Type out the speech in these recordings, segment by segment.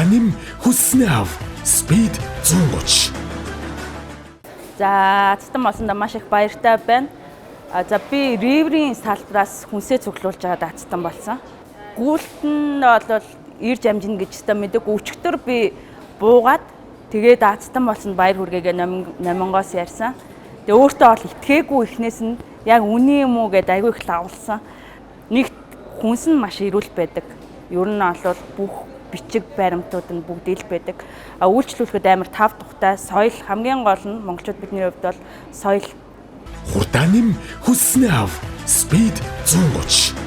Хурдан нэм хүссэнээ ав. Speed 130. За, азтан болсондоо маш их баяртай байна. За би риврийн салбараас хүнсээ цуглуулж байгаад азтан болсон. Гүйлт нь бол ирж амжина гэж өстой мэдэг. Өчигдөр би буугаад тэгээд азтан болсонд баяр хүргээгээ номингоос ярьсан. Тэгээ өөртөө бол итгээгүй эхнээс нь яг үний юм уу гэдээ айгүй их лавлсан. Нэгт хүнс нь маш эрүүл байдаг. Ер нь бол бүх бичиг баримтууд нь бүгд ил байдаг. А үйлчлүүлэхэд амар тав тухтай соёл хамгийн гол нь монголчууд бидний хувьд бол соёл. Хурдан нэм хүссэнээ ав. Speed 130.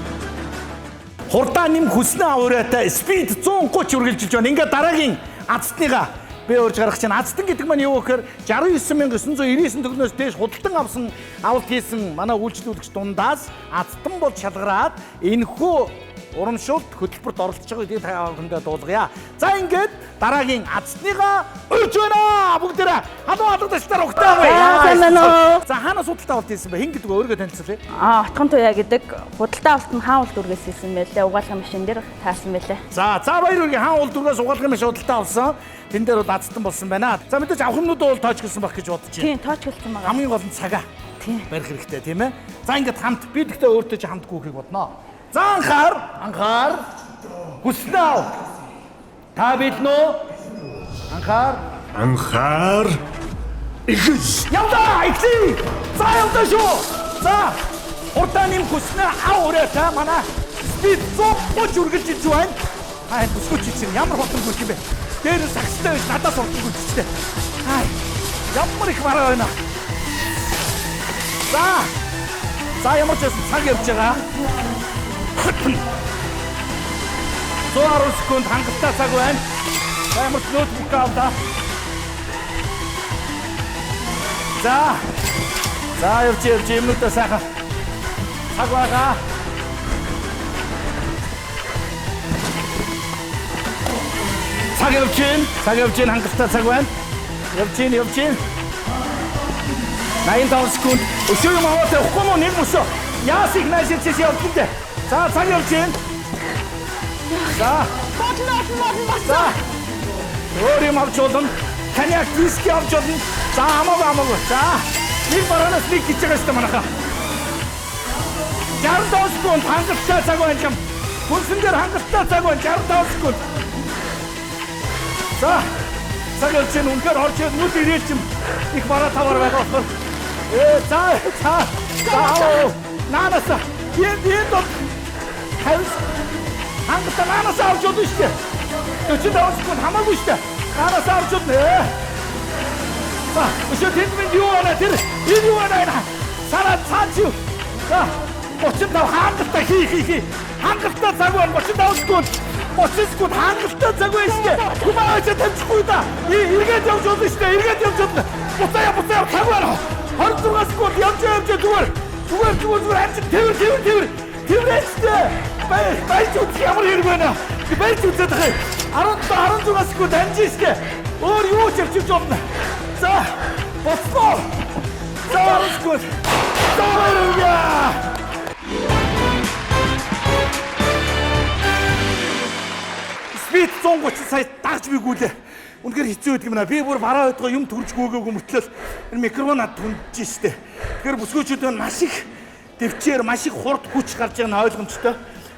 Хурдан нэм хүснэ авраатай Speed 130 үргэлжилж байна. Ингээд дараагийн азтныгаа би урьж гаргах чинь. Азтан гэдэг маань юу гэхээр 69 999 төгрөгнөөс дээш худалдан авсан авалт хийсэн манай үйлчлүүлэгч дундаас азтан бол шалгараад энэхүү урамшуулт хөтөлбөрт оролцож байгаа гэдгийг та бүхэндээ дуулгая. За ингээд дараагийн азтныгаа урьж байна. Бүгдээрээ халуун алгадагчдаар угтаа. За, сайн байна уу? За, хаанаас худалдан авалт хийсэн бэ? Хэн гэдэг вэ? Өөрийгөө танилцуулъя. Отхон туяа гэдэг худалдаа авалт нь хаан уул дүүргээс хийсэн байлээ. Угаалгын машин дээр таасан байлээ. За, за баяр хүргэе. Хаан уул дүүргээс угаалгын машин худалдаа авсан. Тэн дээр бол азтан болсон байна. За мэдээж авах юмнууд бол тоочглосон байх гэж бодож байна. Тийм, тоочглосон байгаа. Хамгийн гол нь цагаа. Тийм. Барих хэрэгтэй, тийм ээ. За ингээд хамт би тэгтээ өөртөө чи хамт гүйхийг бодноо. За анхаар, анхаар хүснэ ав. Та бэлнэ үү? Анхаар. Анхаар. Эхэл. Явдаа, эхлэе. За явдаа шүү. За хурдан нэм хүснэ ав өрөөтэй манай Speed 130 үргэлжилж байна. Хай бүсгүй чи чинь ямар хурдан гүйх юм бэ? Дээр нь сагстай байж надаас хурдан гүйцтэй. Хай ямар их бараа байна. За. За ямар ч байсан цаг явж байгаа. 110 секунд хангалттай цаг байна. За ямар ч ноутбук авдаа. За. За явж явж юмнуудаа сайхан. Цаг байгаа. Цаг явж гин. Цаг явж гин, хангалттай цаг байна. Явж гин, явж гин. 85 секунд. Өшөө юм аваад явахгүй мó нэг мөсөө. Яас их найшилчээс явж гин дээ. За цаг явж гин. За. Болно, болно, болно. За. Өөр юм авч болно. Коньяк, виски авч болно. За хамаагүй хамаагүй. За. Нэг бараанаас нэг гэж байгаа шүү дээ манайхаа. 65 секунд хангалттай цаг байна юм. Хүнсэн дээр хангалттай цаг байна. 65 секунд. За. Цаг явж чинь үнэхээр орж ирээд нүд ирээл чим их бараа тавар байгаа болохоор. За за. За. Наанаас энд бол 50 хангалттай наанаас авч болно шүү дээ. 45 секунд хамаагүй шүү дээ. Наанаас авч болно. За, өшөө тэнд минь юу байна тэр? Энэ юу байна? Сараа цаач юу? За, 35 хангалттай хий хий хий. Хангалттай цаг байна. 35 секунд. 30 секунд хангалттай цаг байна шүү дээ. Хүмээ тавьчихгүй да. Эргээд явж болно шүү дээ. Эргээд явж болно. Буцаа буцаа цаг байна. 26 секунд явж явж зүгээр. Зүгээр зүгээр зүгээр амжин тэвэр тэвэр тэвэр. Тэврээчтэй. Баяж үзэх ямар хэрэг байна? Баяж үзээд байгаа юм. 17 16 секунд амжин шүү дээ. Өөр юу ч явчих болно. За, болсноо. За 10 секунд. За баярлалаа. Speed 130 сая дагж бигүүлээ. Үнэхээр хэцүү байдаг юм байна. Би бүр бараа өдгөө юм төрж гүгээгүй мөртлөө энэ микрофон над түнжиж штэ. Тэгэхээр бүсгүйчүүд маань маш их төвчээр маш их хурд хүч гарч байгаа нь ойлгомжтой.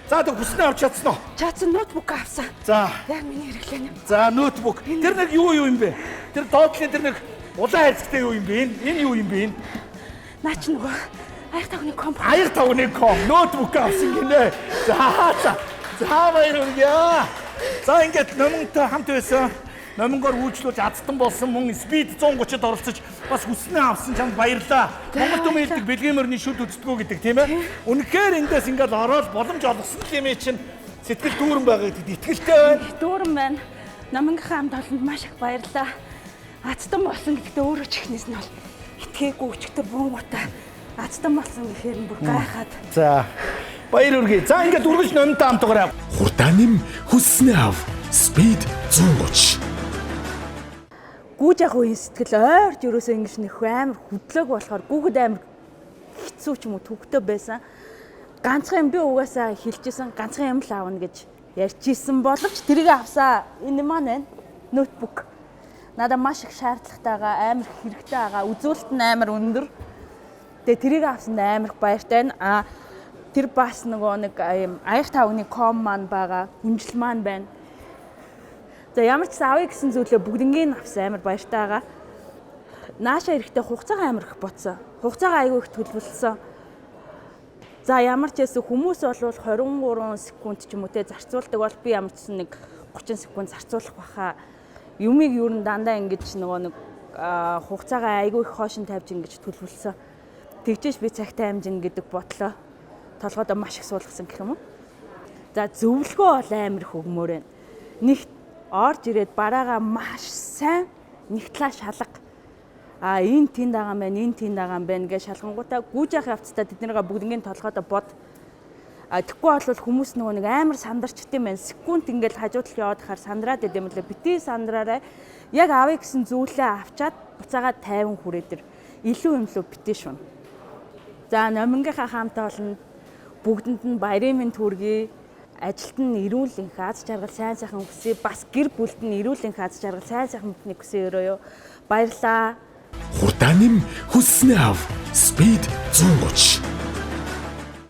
За тэг хүснээ авч чадсан уу? Чаацсан ноутбук авсан. За. Яг миний хэрэглээ юм. За ноутбук. Тэр нэг юу юу юм бэ? Тэр доотлын тэр нэг улаан хайрцагтай юу юм бэ? Энэ юу юм бэ? Энэ Наа чи нөгөө аяг тавны комп. Аяг тавны ком ноутбук авсан гинэ. За за. За баяр хүргье. За ингээд номонтой хамт байсан. Номонгоор үйлчлүүлж азтан болсон мөн Speed 130-д оролцож бас хүснээ авсан чамд баярлаа. Монгол түмэн хэлдэг бэлгийн мөрний шүд үздэггүй гэдэг тийм ээ. Үнэхээр эндээс ингээд ороод боломж олгосон л юм чинь сэтгэл дүүрэн байгаа гэдэгт итгэлтэй байна. Дүүрэн байна. Номонгийнхаа хамт олонд маш их баярлаа. Азтан болсон гэдэгтээ өөрөө ч ихнээс нь бол итгээгүй өчигдөр буунгуудаа азтан болсон гэхээр нь бүр гайхаад. За баяр хүргэе. За ингээд үргэлж номтой хамт байгаарай. Хурдан нэм хүссэнээ ав. Speed 130. Гүүж явах үеийн сэтгэл ойрт ерөөсөө ингэж нөх амар хөдлөөг болохоор гүүхэд амар хэцүү ч юм уу төвхтөө байсан. Ганцхан юм би угаасаа хэлжсэн ганцхан юм л аавна гэж Ярьж исэн боловч тэрийг авсаа. Энэ маань байна. Ноутбук. Надад маш их шаардлагатайгаа, амар их хэрэгтэй байгаа. Үзүүлэлт нь амар өндөр. Тэгээ тэрийг авсанд амар их баяртай байна. А тэр бас нөгөө нэг юм аяг тавгны ком маань байгаа, хүнжил маань байна. За, ямар ч сан авъя гэсэн зүйлээ бүгднгийн авсан, амар баяртай байгаа. Нааша эрэхтэй хугацаагаа амар их бодсон. Хугацаагаа айгүй их төлөвлөсөн. За, ямар ч байсан хүмүүс бол 23 секунд ч юм уу те зарцуулдаг бол би ямар ч байсан нэг 30 секунд зарцуулах баха. Юмыг юу н дандаа ингэж нөгөө нэг хугацаагаа айгүй их хойшин тавьж ингэж төлөвлөсөн. Тэгжээш би цагтаа амжина гэдэг бодлоо толгойдоо маш их суулгасан гэх юм уу. За, зөвлөгөө бол амар их өгмөр байна. Нэгт орж ирээд бараагаа маш сайн нэг талаа шалга. А энэ тэнд байгаа юм байна, энэ тэнд байгаа юм байна гэж шалгангуудаа гүйж явах явцдаа тэднийгээ бүгднгийн толгойдоо бод. А тэгэхгүй бол хүмүүс нөгөө нэг амар сандарчт юм байна. Секунд ингээл хажуу тал яваад хахаар сандраад байд юм лээ. Бити сандраарай. Яг авъя гэсэн зүйлээ авчаад буцаагаад 50 хүрээд ир. Илүү юм лөө бити шун. За, номингийнхаа хамт олон бүгдэнд нь баярын мэнд хүргэе. Ажилд нь эрүүл энх, аз жаргал, сайн сайхан хүсье. Бас гэр бүлд нь эрүүл энх, аз жаргал, сайн сайхан бүхнийг хүсье өрөөё. Баярлаа. Хурдан нэм, хүссэнээ ав. Speed 130.